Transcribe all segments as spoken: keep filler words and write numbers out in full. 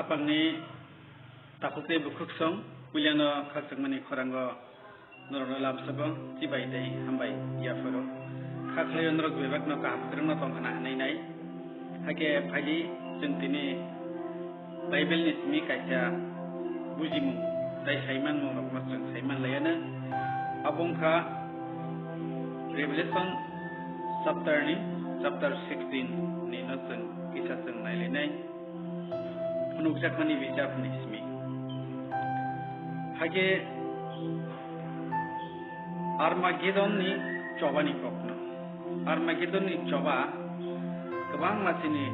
Bangni takhuk tei bukhuk song, puilano khakchangmani khorango norokno lamsogo chibai tei hambai yapharo. Kha khlaio norok bebakno kaham kwrwngno tongkhna hwnwi nai. Hakhe phaidi chwng tini Bible ni simi kaisa bujimung tei saimanmung rokno chwng saiman laiano. Abo wngkha Revelation chapter ni, chapter sixteen ni no chwng kisa chwng nailainai. Phunukjakmani bijapni simi. Hakhe Armagedonni chobani kokno. Armagedonni choba kwbangma chini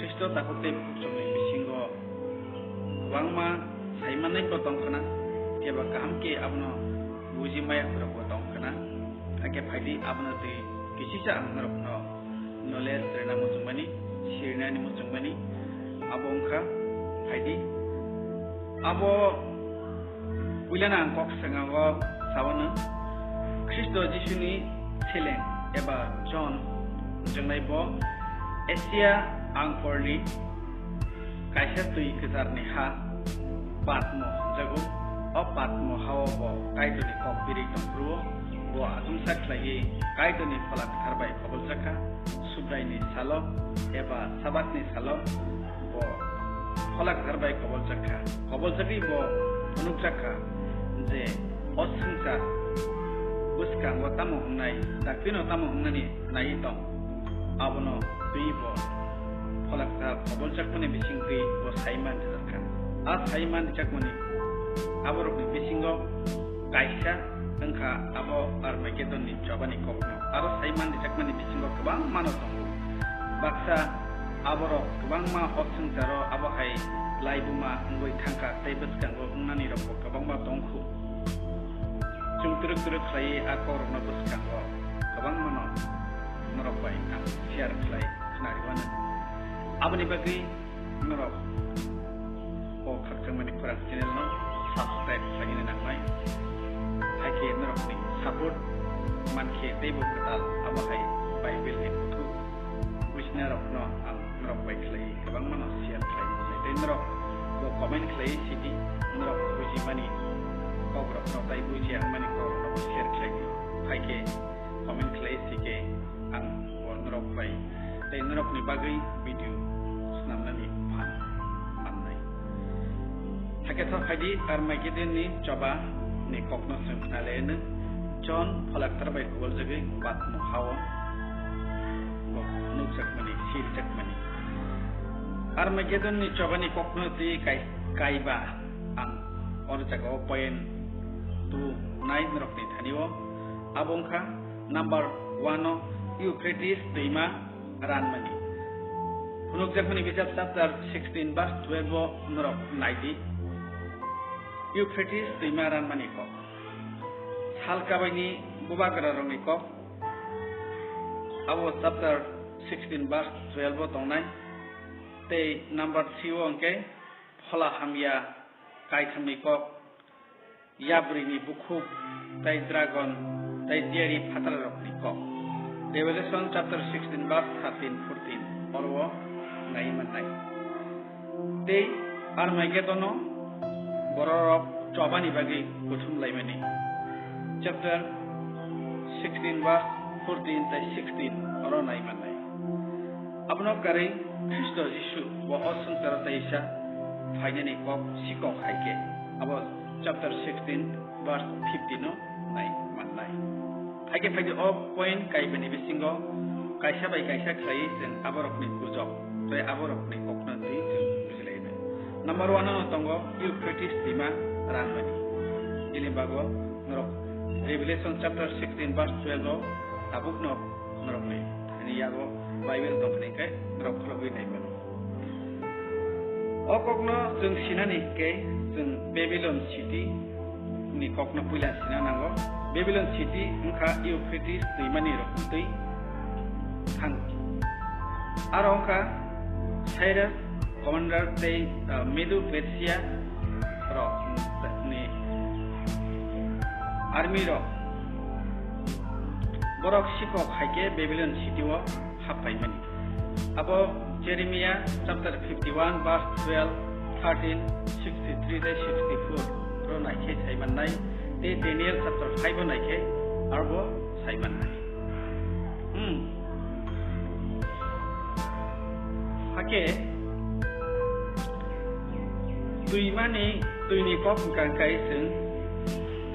Khristo takhuk tei bukhuk chongni bisingo kwbangma saimanai bo tongkhna, keba kaham khe abono bujimaya khorokbo tongkhna. Hakhe phaidi abono twi kisisa ang norokno knowledge rwna muchungmani, sirinani muchungmani, abo wngkha phaidi. Abo puilano ang kok swngango saono, Khristo Jisuni seleng eba John hwnjaknai bo Asia angkorni kaisa twi kwcharni ha Patmo hwnjago. O Patmo hao bo Kaitorni kok birwi tongphuru-o. Bo achomsa khlaiwi Kaitorni Phola Kwthar bai koboljakha. Subraini salo eba Sabatni salo bo Phola Kwthar bai koboljakha. Koboljagwi bo phunukjakha je o swngchar bwskango tamo wngnai, daktino tamo wngnani naiwi tong, abono twi bo Phola Kwthar koboljakmani bisingtwi bo saiman rijakha. A saiman rijakmani aborokni bisingo kaisa wngkha abo Armagedonni chobani kokno. Aro saiman rijakmani bisingo kwbangmano tongo. Baksa aborok kwbangma o swngcharo abo hai laibuma wngwi thangkha tei bwskango wngnani rokbo kwbangma tongkhu. Chwng twrwk twrwk khlaiwi a kokrokno bwskango kwbangmano norok bai ang share khlai khnariwano. Aboni bagwi norok o khakchangmani khorang channel no subscribe khlaina nangnai. Hakhe norokni support mankhe teibo kwtal abo hai Bible ni buthu businarokno ang norok bai khlai kwbangmano share khlai nangnai. Tei norok bo comment khlai sidi norok bujimani kokrokno tei bujiya wngmani kokrokno share khlai di. Hakhe comment khlai sike ang bo norok bai tei norokni bagwi video snamnani phan mannai. Hakhe tha phaidi Armagedonni chobani kokno chwng khnalaino. John Phola Kwthar bai koboljagwi Patmo hao bo nukjakmani, sirjakmani. Armagedonni chobani kokno twi kai-, kaiba ang or jagao point two nai norokni thani-o. Abo wngkha number one o Euphrates twima ranmani. Phunukjakmani bijap chapter sixteen verse twelve o norok naidi. Euphrates twima ranmani kok. Sal kabaini bubagrarokni kok. Abo chapter sixteen verse twelve o tongnai. Tei number three o hwnkhe phola hamya kaithamni kok. Yabrini bukhuk, tei dragon, tei diyari phatrarokni kok. Revelation chapter sixteen verse thirteen, fourteen, oro nai mannai. Tei Armagedono bororok chobani bagwi kuthum laimani. Chapter sixteen verse fourteen tei sixteen oro nai mannai. Abono karwi Khristo Jisu bo o swngcharo teisa phainani kok sikok hai khe, abo chapter sixteen verse fifteen o nai mannai. Hai khe phaidi o point kaibani bisingo kaisa bai kaisa khlaiwi chwng aborokni gujok tei aborokni kokno twi chwng bujilainai. Number one ano tongo Euphrates twima ranmani. Bini bago norok Revelation chapter sixteen verse twelve o tabukno norokni thani yago Bible tongthani khe norok khulogwi nai mano. O kokno chwng sinani khe chwng Babylon city ni kokno puila sina nango. Babylon city wngkha Euphrates twimani rokni twi thang. Aro wngkha Cyrus commander tei, ah, Medo Persia rok ni army rok. Borok sikok hai khe Babylon city o happaimani. Abo Jeremiah chapter fifty-one, verse twelve, thirteen, sixty-three tei sixty-four ro naikhe sai mannai, tei Daniel chapter five o naikhe arbo sai mannai. Hmm. Hakhe twimani, twini kok hwnkha khe chwng,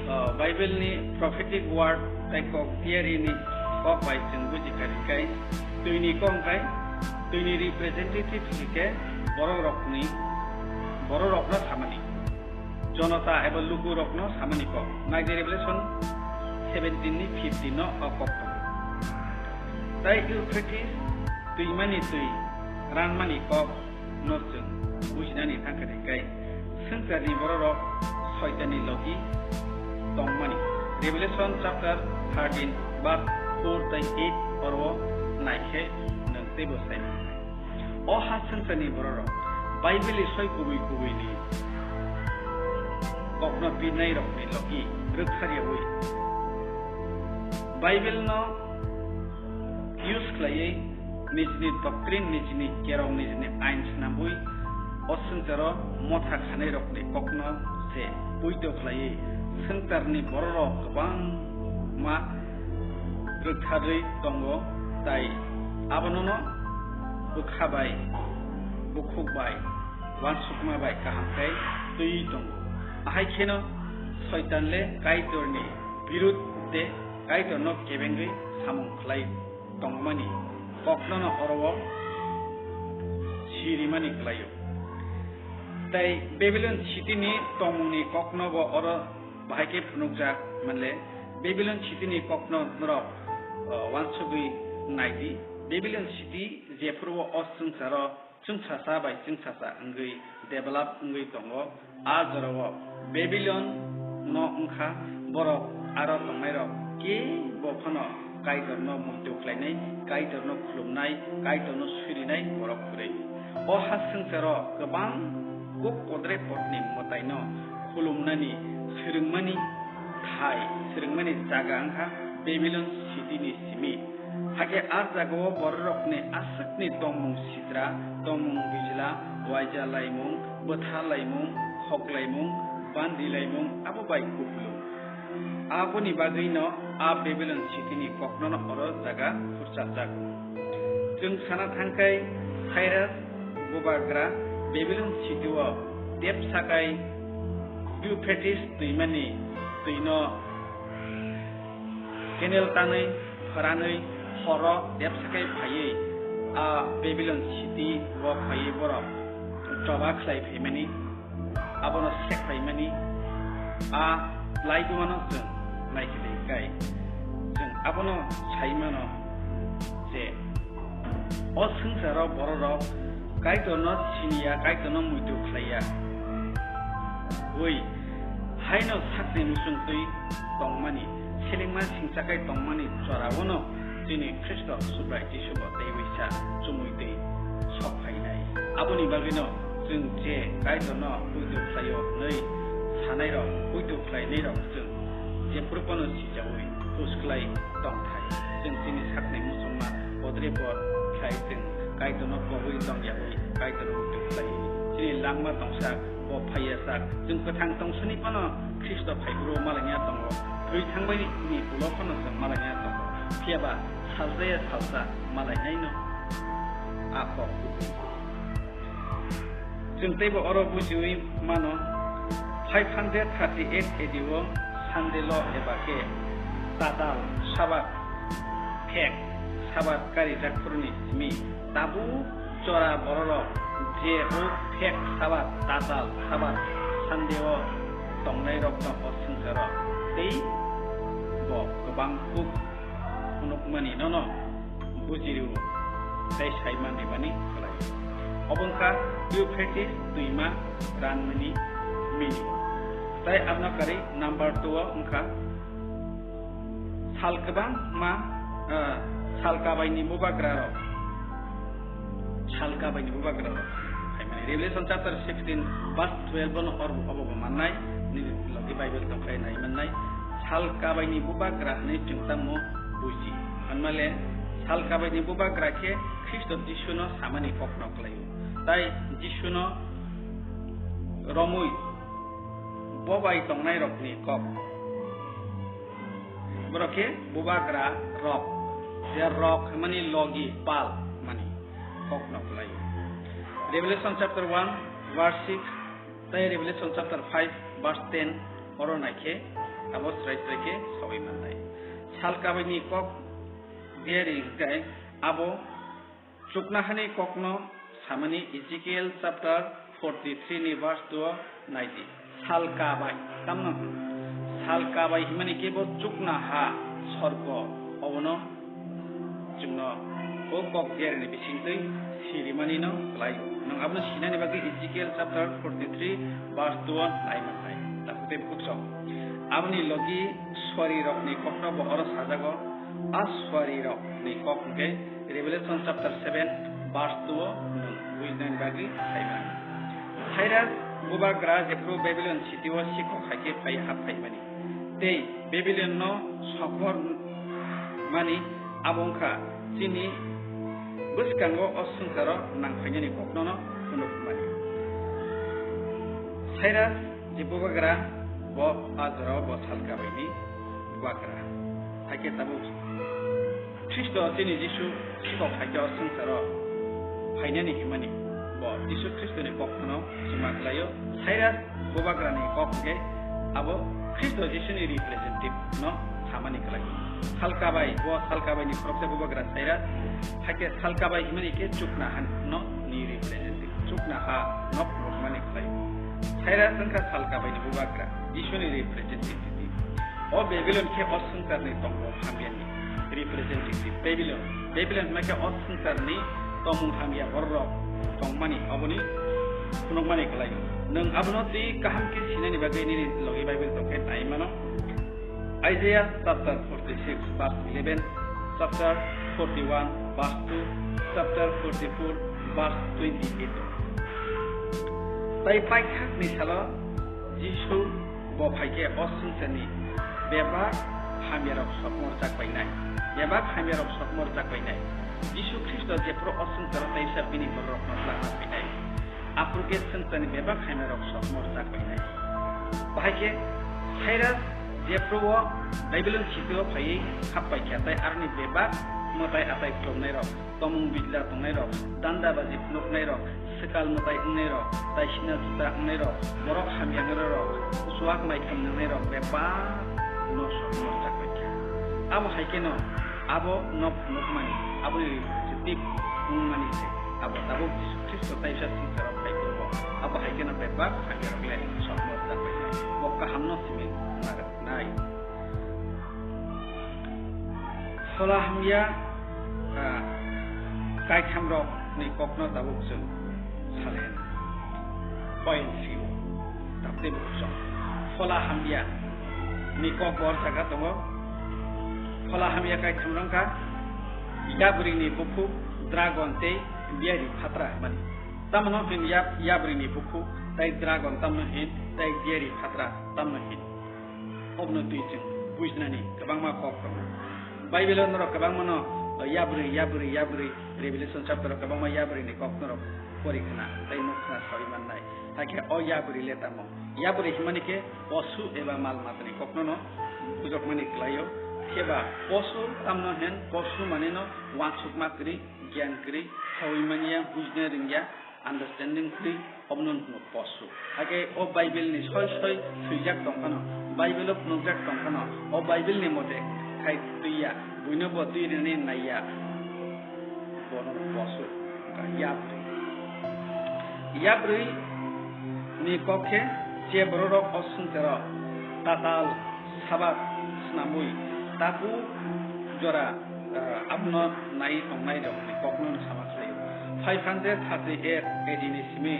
uh, Bible ni prophetic word tei kok theory ni kok bai chwng buji kha hwnkhe, twini kok hwnkhe twini representative hwnkhe borok rokni, borok rokno samani. Jonota eba lukurokno samani kok. Naidi Revelation seventeen ni fifteen no o kok tongo. Tai Euphrates twimani twi ranmani kok no chwng bujinani thangkha hwnkhe, swngcharni bororok Soitanni logi tongmani. Revelation chapter thirteen verse four tei eight oro naikhe nwng teibo sai mannai. O ha swngcharni bororok Bible ni soi kubui kubui ni kokno birnai rokni logi rwkthar yaui Bible no use khlaiwi nijini doctrine, nijini kerong, nijini ain snamwi o swngcharo motha khanai rokni kokno se poito khlaiwi swngcharni bororok kwbangma rwktharwi tongo, tai abonono bwkha bai, bukhuk bai, uansukma bai kaham khe twiwi tongo. Ahai kheno Soitan le Kaitorni birud de Kaitorno kebengwi samung khlai tongmani koknono oro o sirimani khlaio. Tai Babylon city ni tongmungni kokno bo oro bahai khe phunukjak manle, Babylon city ni kokno norok, uh, uansugwi naidi. Babylon city jephuru o swngcharo chwngsasa bai chwngsasa wngwi develop wngwi tongo, a jorao Babylon no wngkha borok aro tongnairok kebo phano Kaitorno muitu khlainai, Kaitorno khulumnai, Kaitorno surinai borok kwrwi. O ha swngcharo kwbang kuk podre podni mwtaino khulumnani swrwngmani thai, swrwngmani jaga wngkha Babylon city ni simi. Hakhe a jagao bororokni aswkni tongmung sitra, tongmung bijla, uaija laimung, bwtha laimung, khok laimung, bandi laimung abo bai kupulung. Aboni bagwino a Babylon city ni koknono oro jaga khurchapjago. Chwng sana thangkhai Cyrus bubagra Babylon city o tepsakai Euphrates twimani twino canal tanwi, phwranwi, horo depsa khe phaiwi a Babylon city o phaiwi borok choba khlai phaimani, abono sek phaimani, a laidumano chwng naikhe de kai. Chwng abono sai mano je, o swngcharo bororok Kaitorno siniya, Kaitorno muitu khlaiya. Ui, haino sakni muchungtwi tongmani, selengma singchakai tongmani choraono chini Khristo Subrai Jisu bo teiwi sa chumui twi sok phainai. Aboni bagwino chwng je Kaitorno muitu khlaio hwnwi sanairok, muitu khlainairok chwng jephuru phano sichaui husklai tongthai. Chwng chini sakni muchungma podre pod khlai chwng Kaitorno kobui tongyaui Kaitorno muitu khlai. Chini langma tongsa bo phaiya sak. Chwng kwthang tongsani phano Khristo phaiphuru malaina tongo. Thwi thangbaini ulo phano chwng malaina tongo. Phiyaba saljaya salsa malainaino a kok kubui. Chwng teibo oro bujiui mano, five hundred thirty-eight A D o Sunday law eba khe tatal Sabat, phek Sabat karijak phuruni simi tabuk jora bororok je o phek Sabat, tatal Sabat Sunday o tongnairokno o swngcharo tei bo kwbang kuk phunukmani nono bujirio tei sai manrimani khlai. Obo wngkha Euphrates twima ranmani meaning. Tei aboni karwi number two o wngkha sal kwbangma, ah, sal kabaini bubagrarok. Sal kabaini bubagrarok. Hai mani Revelation chapter sixteen verse twelve bono hor obo bo mannai, nini logi Bible tongkhlai nai mannai. Sal kabaini bubagra hwnwi chwng tamo buji. Hanmale sal kabaini bubagra khe Khristo Jisuno samani kokno khlaio. Tai Jisuno romwi bo bai tongnairokni kok, borok khe bubagra rok, je rok hwnmani logi pal mani kokno khlaio. Revelation chapter one verse six tai Revelation chapter five verse ten oro naikhe abo srai srai khe saui mannai. Sal kabaini kok diari hwnkhe abo chuknahani kokno samani Ezekiel chapter forty three ni verse two o naidi. Sal kabai tamno hwn? Sal kabai himani khe bo chuknaha sorgo, obono chwngno o kok diarini bisingtwi sirimanino klaio. Nwng abono sinani bagwi Ezekiel chapter forty three verse two o nai mannai. Takhuk tei bukhuk sok. Aboni logi suarirokni kokno bo oro sajago. A suarirokni kok hwnkhe Revelation chapter seven verse two o nwng bujinani bagwi sai mano. Cyrus bubagra jephru Babylon city o sikhok hai khe phai hap phaimani tei Babylon no sokhor mani, abo wngkha chini bwskango o swngcharo nang phainani koknono phunuk mani. Cyrus je bubagra, bo a jorao bo sal kabaini bubagra. Hakhe tabuk Khristo chini Jisu sikhok hai khe o swngcharo phainani himani bo Jisu Khristoni kokno sima khlaio. Cyrus bubagrani kok hwnkhe abo Khristo Jisuni representative no samani khlai. Sal kabai, bo sal kabaini khoroksa bubagra Cyrus, hakhe sal kabai himani khe chuknaha no ni representative, chuknaha no phunukmani khlai. Cyrus wngkha sal kabaini bubagra, Jisuni representative. O Babylon khe o swngcharni tongmung hamyani representative. Babylon, Babylon hwnba khe o swngcharni tongmung hamya bororok tongmani, oboni phunukmani khlai. Nwng abono twi kaham khe sinani bagwi nini logi Bible tongkhe nai mano. Isaiah chapter forty six verse eleven, chapter forty one verse two, chapter forty four verse twenty eight. Tai paithakni salo Jisu bo phai khe o swngcharni bebak hamyarok sokmorjak bai nai. Bebak hamyarok sokmorjak bai nai. Jisu Khristo jephru o swngcharo taisa bini bororokno twlangna phainai. Aphuru khe swngcharni bebak hamyarok sokmorjak bai nai. Bahai khe Cyrus jephru o Babylon city o phaiwi hap pai kha, tai aroni bebak mwtai atai klomnairok, tomung bijla tongnairok, danda baji phunuknairok, swkal mwtai wngnairok, tai sina juta wngnairok, borok hamya wngnairok, chuak mai thum wngnairok bebak no sokmorjak bai kha. Abo hai kheno abo no phunukmani, aboni representative wngmani se abo tabuk Jisu Khristo taisa swngcharo phai phuru bo. Abo hai kheno bebak hamyarok le sokmorjak bai kha. Bo kaham no simi nai. Phola hamya, ah, kaithamrokni kokno tabuk chwng salen. Point three o. Tabuk tei bukhuk song. Phola hamya ni kok bo o jaga tongo. Phola hamya kaitham wngkha yabrini bukhuk, dragon tei biyari phatra hwnmani. Tamno hin yab-, yabrini bukhuk tei dragon tamno hin tei biyari phatra tamno hin. Obno twi chwng bujnani kwbangma kok tongo. Bible-o norok kwbangmano yabri, yabri, yabri, Revelation chapter-o kwbangma yabrini kok norok pori khna tei nuk khna saui mannai. Hakhe o yabri le tamo? Yabri hwnmani khe posu eba mal matani kokno no bujokmani kwlaio. Phiya ba posu tamno hen? Posu manino uansukma kwrwi, giyan kwrwi, saui manya, bujna rwngya, understanding kwrwi, obono hwnwi posu. Hakhe o Bible ni soi soi swijak tong phano, Bible o phunukjak tong phano, o Bible ni mote khai twiya, buino bo twi rwnani naiya, bono posu wngkha yabrwi. Yabrwi ni kok khe je bororok o swngcharo tatal sabat snamwi tabu jora, ah, abono nai tongnai rokni kokno no sama khlaio. Five hundred thirty-eight A D ni simi,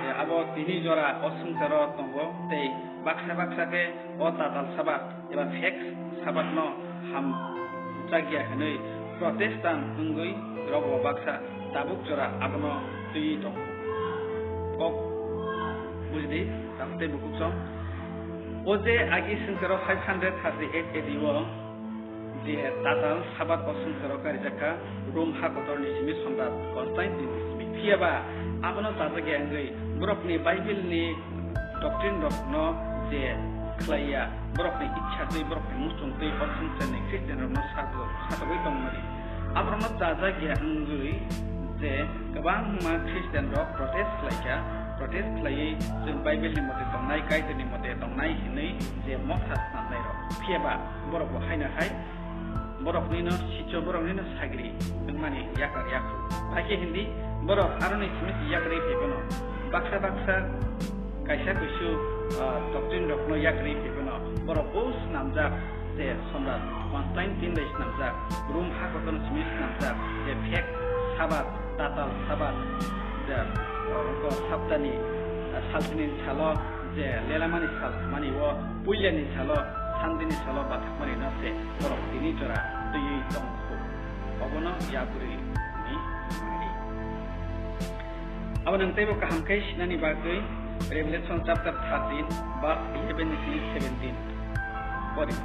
eh, abo tini jora o swngcharo tongo tei baksa baksa khe o tatal sabat eba fake sabat no hamjakya hwnwi Protestant wngwi rokbo baksa tabuk jora abono twiwi tongo. Kok bujdi, tamo tei bukhuk song. O je agi swngcharo five hundred thirty-eight A D o Je tatal Sabat o swngcharo karijak kha Rom ha kotorni simi Somrat Constantine ni simi. Phiya ba abono chajak ya wngwi borokni Bible ni doctrine rokno je khlai ya, borokni ichha twi, borokni muchung twi o swngcharni Christian rokno sajagwi tongmani. Aborokno chajak ya wngwi je kwbangma Christian rok protest khlai kha, protest khlaiwi chwng Bible ni mote tongnai, Kaitor ni mote tongnai hinwi je motha snamnai rok. Phiya ba borok bo haino hai boroknino sicho, boroknino sagri wngmani yakar yakhu. Hakhe hindi borok aroni simi si yakarwi phaiphano baksa baksa kaisa kuisu, ah, doctrine rokno yakarwi phaiphano borok o snamjak je Somrat Constantine bai snamjak, Rom ha kotorni simi snamjak je fake Sabat, tatal Sabat, je, ah, oko saptani, ah, saltini salo je lelamani sal mani o puilani salo, sandini salo bathakmani no se borok tini jora twiwi tongkhu. Obono yakarwi ni mari. Abo nang teibo kaham khe sinani bagwi Revelation chapter thirteen verse eleven ni simi seventeen pori.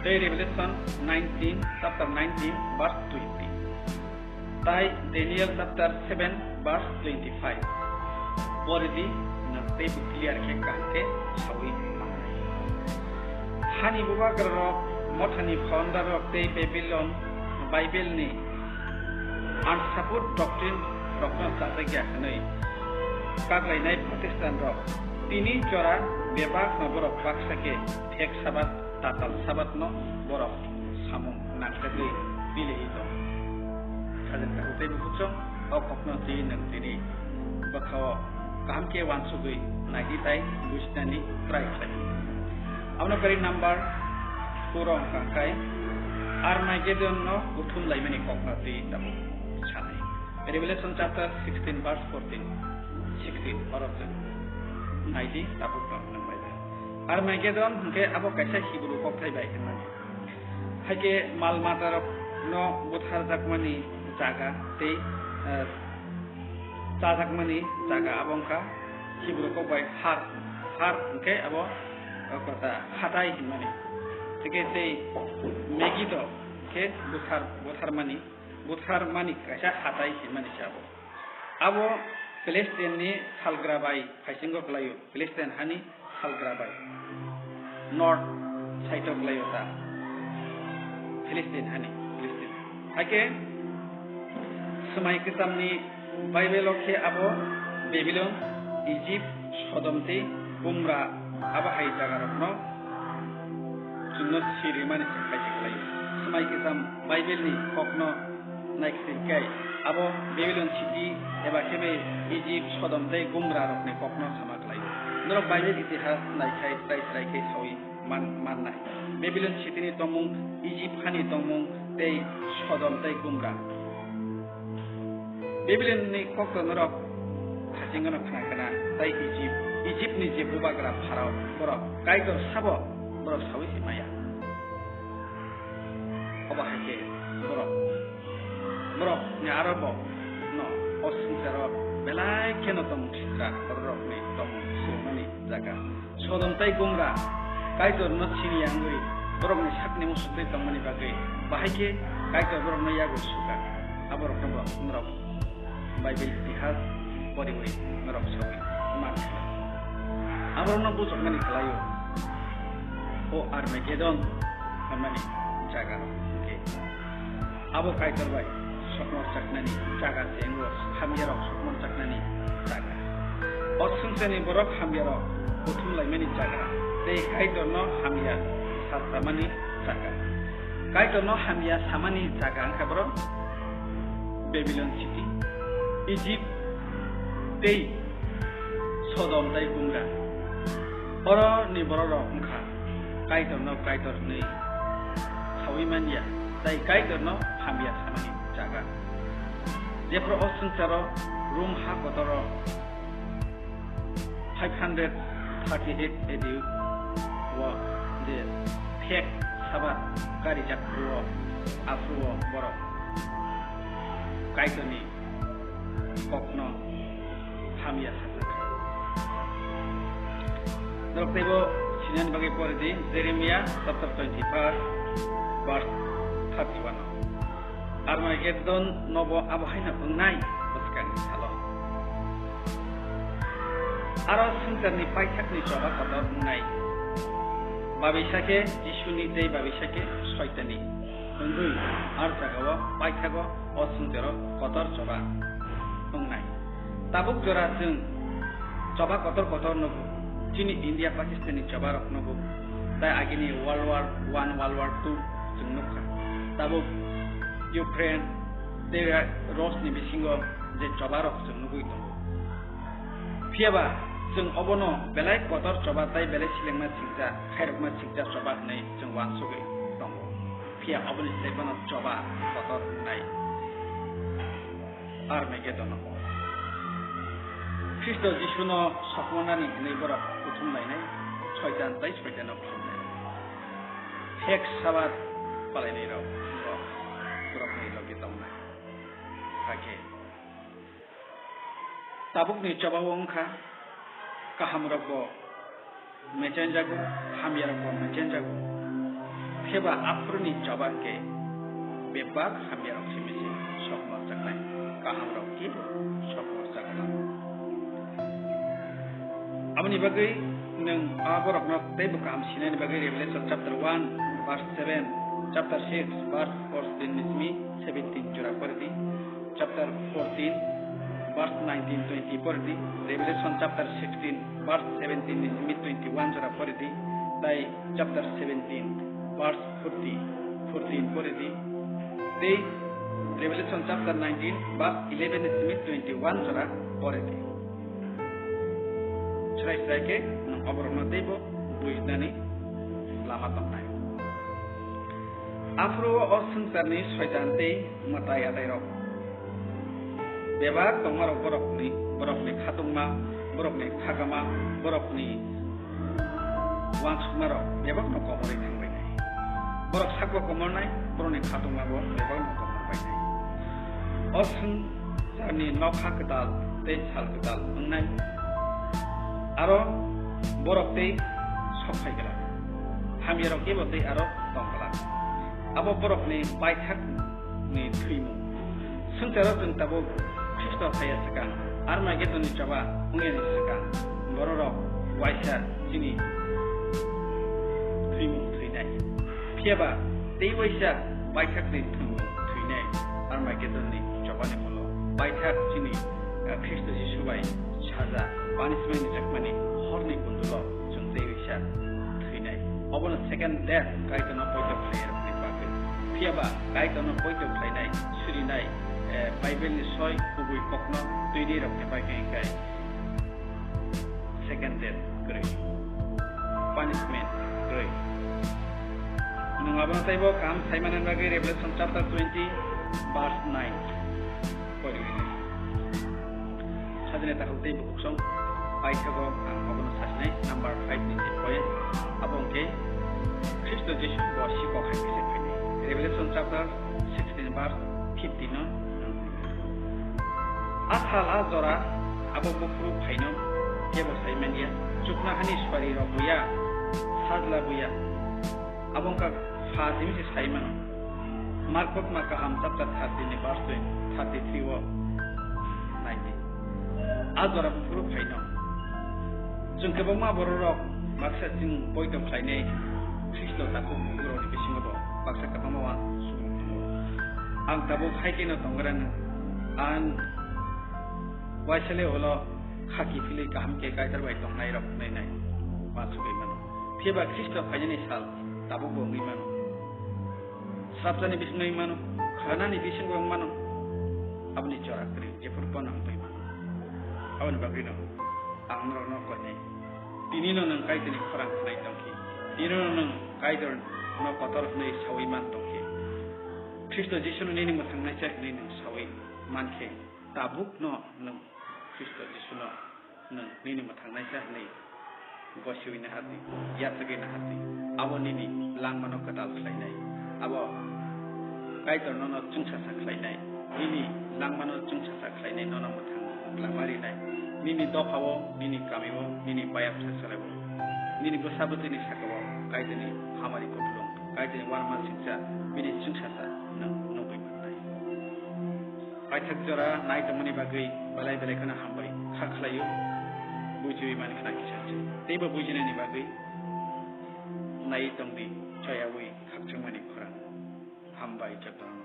Tei Revelation nineteen, chapter nineteen, verse twenty. Tai Daniel chapter seven verse twenty-five. Pori di, nang teibo clear khe kaham khe sawi mannai. Hani bubagra rok, mothani founder rok tei Babylon, Bible ni unsupported doctrine rokno chajak ya hwnwi kaklainai Protestant rok tini jora bebakno borok baksa khe fake Sabat, tatal Sabat no borok samung nangkagwi bilewi tong. Sajwk tabuk tei bukuchung o kokno twi nwng tini bwkhao kaham khe uansugwi naidi tai bujinani try khlai. Abono kari number four o wngkha khe Armageddon no buthum laimani kokno twi tabuk sanai. Revelation chapter sixteen verse fourteen, sixteen oro chwng naidi tabuk no nwng bai. Armageddon hwnkhe abo kaisa Hebrew kokthai bai hwnmani. Haikhe mal matarokno butharjakmani jaga tei, eh, chajakmani jaga abo wngkha Hebrew kok bai har, har hwnkhe abo, eh, kota hatai hwnmani. Haikhe tei Megiddo khe buthar, butharmani, butharmani kaisa hatai hwnmani se abo. Abo Palestine ni salgra bai phaisingo kwlaio, Palestine hani salgra bai north side o kwlaio ta Palestine hani, Palestine. Haikhe swmai kwchamni Bible o khe abo Babylon, Egypt, Sodom tei Gomorrah abo hai jaga rokno chwngno sirimani se khaisi kwlaio. Swmai kwcham Bible ni kokno naikhe kai abo Babylon city eba khe bai Egypt, Sodom tei Gomorrah rokni kokno sama kwlaio. Norok Bible itihas naikhai chwrai chwrai khe sawi man, mannai. Babylon city ni tongmung, Egypt hani tongmung tei Sodom tei Gomorrah. Babylon ni kokto norok hachingano khna khna tei Egypt, Egypt ni je bubagra Pharao borok Kaitor sabo borok sawi se maya. Obo hai khe borok, borok ni aro bo no o swngcharo belai kheno tongmung sitra borok ni tongmung swrwngmani jaga. Sodom tei Gomorrah Kaitor no sini ya wngwi borok ni sakni muchung twi tongmani bagwi bahai khe Kaitor borok no yago suka. Aborok no bo norok Bible itihas poriwi norok sawi mankha. Aborokno bujokmani kwlaio o Armageddon hwnmani jaga hwnkhe abo Kaitor bai sokmor chaknani jaga se wngwi hamyarok sokmor chaknani jaga. O swngcharni borok hamyarok buthum laimani jaga tei Kaitorno hamya sachamani jaga. Kaitorno hamya samani jaga wngkha borok Babylon city, Egypt tei Sodom tei Gomorrah. Oro ni borok rok wngkha Kaitorno Kaitor hwnwi sawi manya tei Kaitorno hamya samani jaga. Jephru o swngcharo Rom ha kotoro five hundred thirty-eight A D o je fake Sabat karijak phuru o, aphuru o borok Kaitorni kokno hamya sajak. Norok teibo sinani bagwi pori di, Jeremiah chapter twenty-five, verse Satriwano. Armagedon nobo abo haino wngnai bwskangni salo. Aro swngcharni paithakni choba kotor wngnai. Babisa khe Jisuni tei babisa khe Soitani wngwi ar jagao paithago o swngcharo kotor choba wngnai. Tabuk jora chwng choba kotor kotor nugo. Chini India Pakistan ni choba rok nugo. Tai agini World War One, World War Two chwng nukha. Tabuk Ukraine tei Russia ni bisingo je choba rok chwng nugwi tongo. Phiyaba chwng obono belai kotor choba tai belai silengma singcha, khairokma singcha choba hwnwi chwng uansugwi tongo. Phiya oboni sai phano choba kotor wngnai. Armagedon o. Khristo Jisuno sokmanani hwnwi borok kuthum lainai, Soitan tai Soitano khulumnai. Hek sabat palainai rok, borok, borokni logi tongnai. Hakhe tabukni chobao wngkha, kahamrokbo mechenjago, hamyarokbo mechenjago. Phiya ba aphuruni choba khe bebak hamyarok simi se sokmorjaknai, kahamrok kebo sokmorjaknai. Aboni bagwi nwng a borokno teibo kaham sinani bagwi Revelation chapter one verse seven, chapter six verse fourteen ni simi seventeen jora pori di. Chapter fourteen, verse nineteen twenty pori di, Revelation chapter sixteen, verse seventeen ni simi twenty-one jora pori di, tai chapter seventeen, verse forty, fourteen pori di, tei Revelation chapter nineteen, verse eleven ni simi twenty-one jora pori di. Chwrai chwrai khe nwng oborokno teibo bujinani lama tongnai. Aphuru o swngcharni Soitan tei mwtai atairok bebak tongmarok borokni, borokni khatungma, borokni khagama, borokni uansukmarok bebakno komorwi thangbainai. Borok sakbo komornai, borokni khatungmabo bebakno komorbainai. O swngcharni nokha kwtal tei sal kwtal wngnai. Aro borok tei sok phai glak. Hamyarok ebo tei aro tong glak. Abo borokni paithakni thwimung. Swngcharo chwng tabuk Khristo phaiya swkang, Armagedonni choba wngyani swkang, bororok waisa chini thwimung thwinai. Phiya ba tei waisa paithakni thwimung thwinai, Armagedonni chobani ulo paithak chini, eh, Khristo Jisu bai saja, punishment ni jakmani horni bundulo chwng tei waisa thwinai. Obono second death Kaitorno poito khlairokni bagwi. Phiya ba Kaitorno poito khlainai, surinai, eh, Bible ni soi kubui kokno twinai rokni bagwi hwnkhe second death kwrwi, punishment kwrwi. Nwng abono teibo kaham sai manani bagwi Revelation chapter twenty verse nine pori hwnwi. Sajani takhuk tei bukhuk song paithago ang obono sasinai number five ni je point, abo hwnkhe Khristo Jisu bo sikok hai khe phainai. Revelation chapter sixteen verse fifteen no. A sal a jora abo buphuru phaino kebo sai manya, chuknohani suari rok buya, sajla buya. Abo wngkha pha simi se sai mano. Markotma kaham chapter thirteen ni verse twenty, thirty-three o nai di. A jora buphuru phaino. Chwng kwbangma bororok baksa chwng poito khlainai Khristo takhuk bukurokni bisingo bo baksa kwbangma uansukmung tongo. Ang tabuk hai kheno tonggrano, ang waisale ulo kha kiphilwi kaham khe Kaitor bai tongnairok hwnwi nai uansugwi mano. Phiya ba Khristo phainani sal tabukbo wngwi mano. Srapjani bisingo wngwi mano, khanani bisingo wngwi mano. Aboni jora kwrwi jephuru bono wngwi mano. Aboni bagwino ang norokno koinai. Tinino nwng Kaitorni khorang khnai tongkhe, tinino nwng Kaitorno kotor hwnwi saui man tongkhe, Khristo Jisuno nini mwthangnaisa hwnwi nwng saui mankhe, tabukno nwng Khristo Jisuno nwng nini mwthangnaisa hwnwi gosiui nahardi, yachagwi nahardi. Abo nini langmano kwtal khlainai. Abo Kaitor nono chwngsasa khlainai. Nini langmano chwngsasa khlainai, nono mwthang lama rinai. Nini dophao, nini kamio, nini bayapsa salaibo, nini bwsa bwtwini sakao Kaitorni hamari kupulung Kaitorni uanama singcha bini chwngsasa nwng nugwi mannai. Paithak jora nai tongmani bagwi belai belai kheno hambai kha khlaio, bujiwi man khna kisa se. Teibo bujinani bagwi nai tongdi, chayawi khakchangmani khorang. Hambai jotono.